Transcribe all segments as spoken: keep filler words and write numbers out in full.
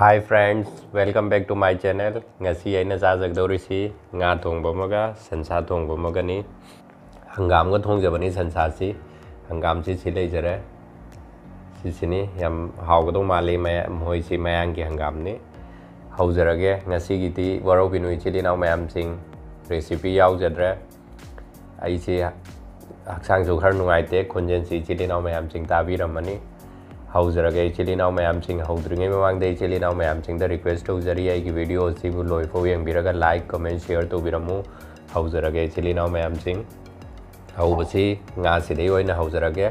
Hi friends, welcome back to my channel. ꯉꯁꯤ ꯑꯩꯅ ꯆꯥꯖꯒꯗꯧꯔꯤꯁꯤ ꯉꯥ ꯊꯣꯡꯕ ꯑꯃꯒ ꯁꯟꯁꯥ ꯊꯣꯡꯕ ꯑꯃꯒꯅꯤ꯫ ꯍꯪꯒꯥꯝꯒ ꯊꯣꯡꯖꯕꯅꯤ ꯁꯟꯁꯥꯁꯤ꯫ ꯍꯪꯒꯥꯝꯁꯤ ꯁꯤ ꯂꯩꯖꯔꯦ꯫ ꯁꯤꯁꯤꯅꯤ ꯌꯥꯝ ꯍꯥꯎꯒꯗꯧ ꯃꯥꯜꯂꯤ꯫ ꯃꯌꯥ-, ꯃꯈꯣꯏꯁꯤ ꯃꯌꯥꯡꯒꯤ ꯍꯪꯒꯥꯝꯅꯤ꯫ ꯍꯧꯖꯔꯒꯦ꯫ ꯉꯁꯤꯒꯤꯗꯤ ꯋꯥꯔꯧꯕꯤꯅꯨ ꯏꯆꯤꯜ ꯏꯅꯥꯎ ꯃꯌꯥꯝꯁꯤꯡ, recipe ꯌꯥꯎꯖꯗ꯭ꯔꯦ꯫ ꯑꯩꯁꯤ ꯍꯛꯆꯥꯡꯁꯨ ꯈꯔ ꯅꯨꯡꯉꯥꯏꯇꯦ, ꯈꯣꯟꯖꯦꯜꯁꯤ ꯏꯆꯤꯜ ꯏꯅꯥꯎ ꯃꯌꯥꯝꯁꯤꯡ ꯇꯥꯕꯤꯔꯝꯃꯅꯤ꯫ ꯍꯧꯖꯔꯒꯦ ꯏꯆꯤꯜ ꯏꯅꯥꯎ ꯃꯌꯥꯝꯁꯤꯡ꯫ ꯍꯧꯗ꯭ꯔꯤꯉꯩ ꯃꯃꯥꯡꯗ ꯏꯆꯤꯜ ꯏꯅꯥꯎ ꯃꯌꯥꯝꯁꯤꯡꯗ request ꯇꯧꯖꯔꯤ, ꯑꯩꯒꯤ video ꯑꯁꯤꯕꯨ ꯂꯣꯏꯐꯥꯎ ꯌꯦꯡꯕꯤꯔꯒ like, comment, share ꯇꯧꯕꯤꯔꯝꯃꯨ꯫ ꯍꯧꯖꯔꯒꯦ ꯏꯆꯤꯜ ꯏꯅꯥꯎ ꯃꯌꯥꯝꯁꯤꯡ꯫ ꯍꯧꯕꯁꯤ ꯉꯥꯁꯤꯗꯒꯤ ꯑꯣꯏꯅ ꯍꯧꯖꯔꯒꯦ꯫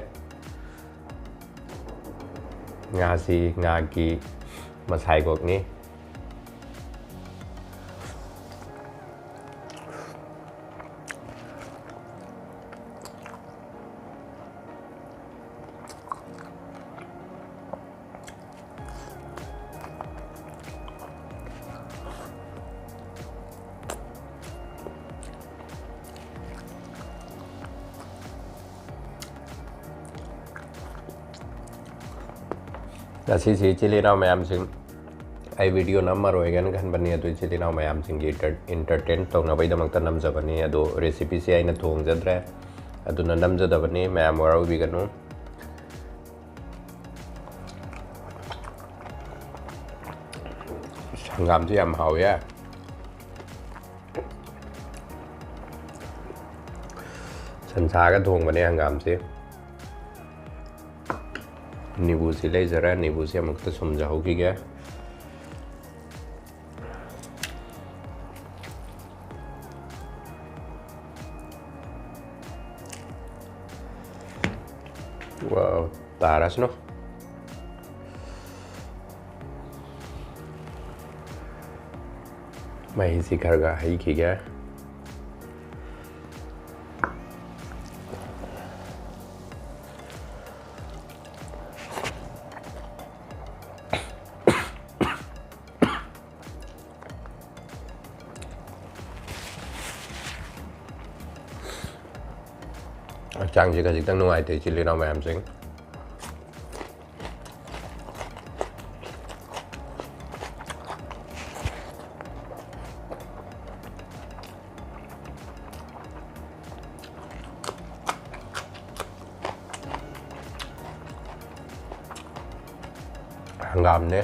ꯉꯥꯁꯤ ꯉꯥꯒꯤ ꯃꯁꯥꯏꯕꯣꯛꯅꯤ꯫ ꯉꯁꯤꯁꯤ ꯏꯆꯤꯜ ꯏꯅꯥꯎ ꯃꯌꯥꯝꯁꯤꯡ, ꯑꯩ video ꯅꯝꯃꯔꯣꯏꯒꯦꯅ ꯈꯟꯕꯅꯤ, ꯑꯗꯨ ꯏꯆꯤꯜ ꯏꯅꯥꯎ ꯃꯌꯥꯝꯁꯤꯡꯒꯤ ꯏꯟꯇꯔ-, entertain ꯇꯧꯅꯕꯒꯤꯗꯃꯛꯇ ꯅꯝꯖꯕꯅꯤ꯫ ꯑꯗꯨ recipeꯁꯤ ꯑꯩꯅ ꯊꯣꯡꯖꯗ꯭ꯔꯦ, ꯑꯗꯨꯅ ꯅꯝꯖꯗꯕꯅꯤ, ꯃꯌꯥꯝ ꯋꯥꯔꯧꯕꯤꯒꯅꯨ꯫ ꯍꯪꯒꯥꯝꯁꯤ ꯌꯥꯝ ꯍꯥꯎꯋꯦ꯫ ꯁꯟꯁꯥꯒ ꯊꯣꯡꯕꯅꯦ ꯍꯪꯒꯥꯝꯁꯤ꯫ ꯅꯤꯕꯨꯁꯤ ꯂꯩꯖꯔꯦ, ꯅꯤꯕꯨꯁꯤ ꯑꯃꯨꯛꯇ ꯁꯨꯝꯖꯍꯧꯈꯤꯒꯦ꯫ ꯋꯥꯎ, ꯇꯥꯔꯁꯅꯨ꯫ ꯃꯍꯤꯁꯤ ꯈꯔ ꯈꯔ ꯍꯩꯈꯤꯒꯦ꯫ ꯍꯛꯆꯥꯡꯁꯦ ꯈꯖꯤꯛꯇꯪ ꯅꯨꯡꯉꯥꯏꯇꯦ, ꯏꯆꯤꯜ ꯏꯅꯥꯎ ꯃꯌꯥꯝꯁꯤꯡ꯫ ꯍꯪꯒꯥꯝꯅꯦ꯫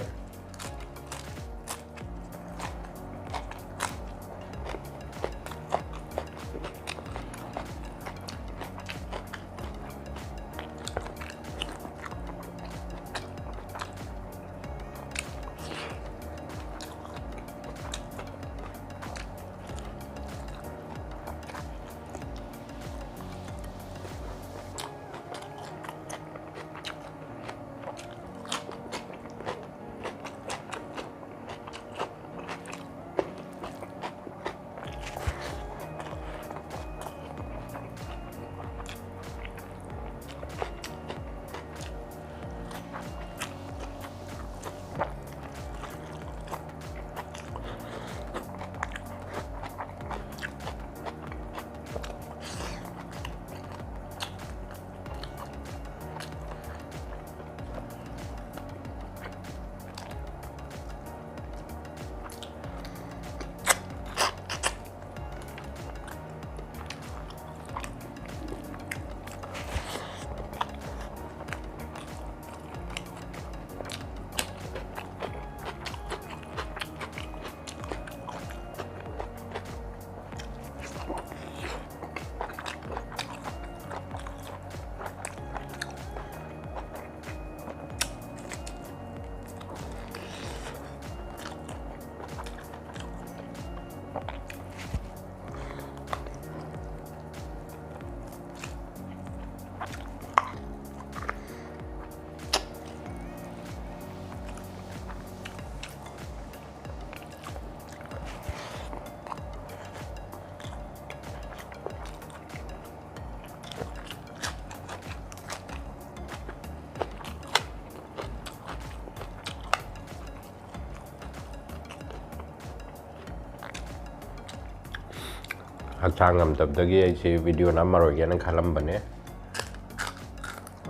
ꯍꯛꯆꯥꯡ ꯉꯝꯗꯕꯗꯒꯤ ꯑꯩꯁꯦ ꯚꯤꯗꯤꯑꯣ ꯅꯝꯃꯔꯣꯏꯒꯦꯅ ꯈꯜꯂꯝꯕꯅꯦ꯫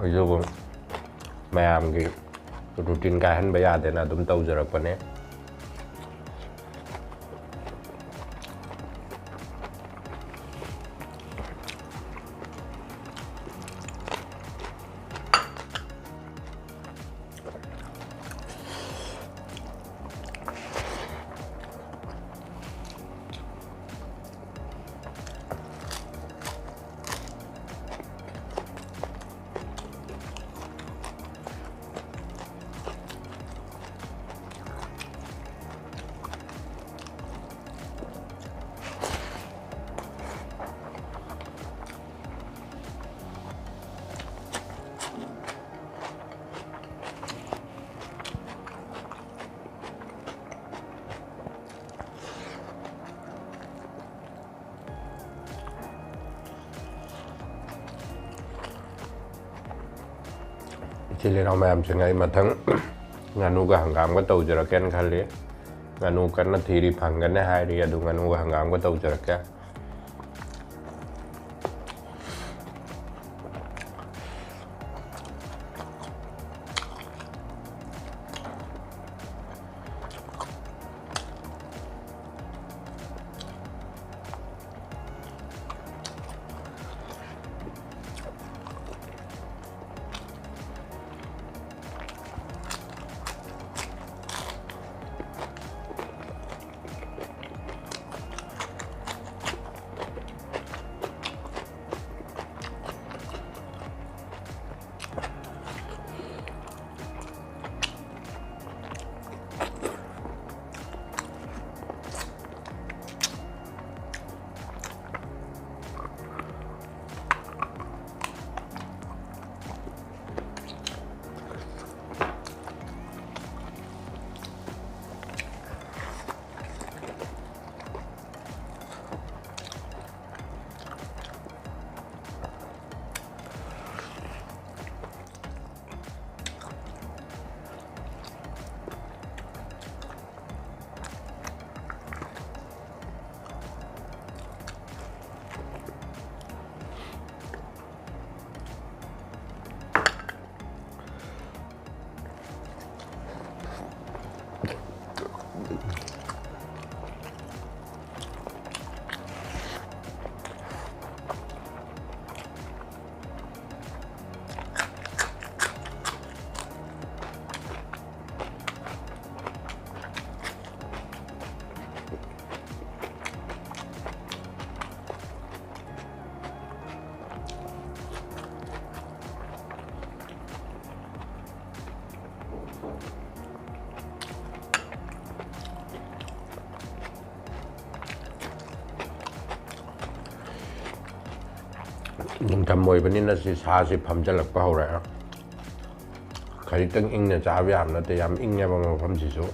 ꯑꯗꯨꯕꯨ ꯃꯌꯥꯝꯒꯤ ꯔꯨꯇꯤꯟ ꯀꯥꯏꯍꯟꯕ ꯌꯥꯗꯦꯅ ꯑꯗꯨꯝ ꯇꯧꯖꯔꯛꯄꯅꯦ꯫ ꯏꯆꯤꯜ ꯏꯅꯥꯎ ꯃꯌꯥꯝꯁꯤꯡ, ꯑꯩ ꯃꯊꯪ ꯉꯥꯅꯨꯒ ꯍꯪꯒꯥꯝꯒ ꯇꯧꯖꯔꯛꯀꯦꯅ ꯈꯜꯂꯤ꯫ ꯉꯥꯅꯨ ꯀꯟꯅ ꯊꯤꯔꯤ, ꯐꯪꯒꯅꯤ ꯍꯥꯏꯔꯤ, ꯑꯗꯨ ꯉꯥꯅꯨꯒ ꯍꯪꯒꯥꯝꯒ ꯇꯧꯖꯔꯛꯀꯦ꯫ ꯅꯤꯡꯊꯝ ꯑꯣꯏꯕꯅꯤꯅ ꯁꯤ ꯁꯥꯁꯤ ꯐꯝꯖꯜꯂꯛꯄ ꯍꯧꯔꯛꯑꯦ꯫ ꯈꯖꯤꯛꯇꯪ ꯏꯪꯅ ꯆꯥꯕ ꯌꯥꯕ ꯅꯠꯇꯦ, ꯌꯥꯝ ꯏꯪꯉꯦꯕ ꯃꯐꯝꯁꯤꯁꯨ꯫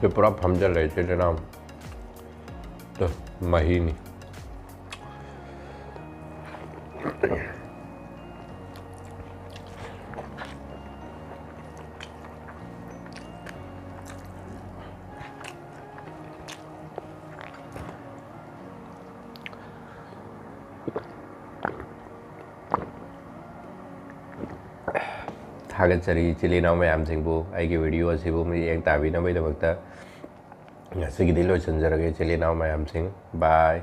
ꯁꯤ ꯄꯨꯔꯥ ꯐꯝꯖꯜꯂꯦ, ꯏꯆꯤꯜ ꯏꯅꯥꯎ꯫ ꯇꯨ, ꯃꯍꯤꯅꯤ꯫ ꯊꯥꯒꯠꯆꯔꯤ ꯏꯆꯤꯜ ꯏꯅꯥꯎ ꯃꯌꯥꯝꯁꯤꯡꯕꯨ, ꯑꯩꯒꯤ video ꯑꯁꯤꯕꯨ ꯃꯤꯠꯌꯦꯡ ꯇꯥꯕꯤꯅꯕꯒꯤꯗꯃꯛꯇ꯫ ꯉꯁꯤꯒꯤꯗꯤ ꯂꯣꯏꯁꯤꯟꯖꯔꯒꯦ ꯏꯆꯤꯜ ꯏꯅꯥꯎ ꯃꯌꯥꯝꯁꯤꯡ꯫ Bye꯫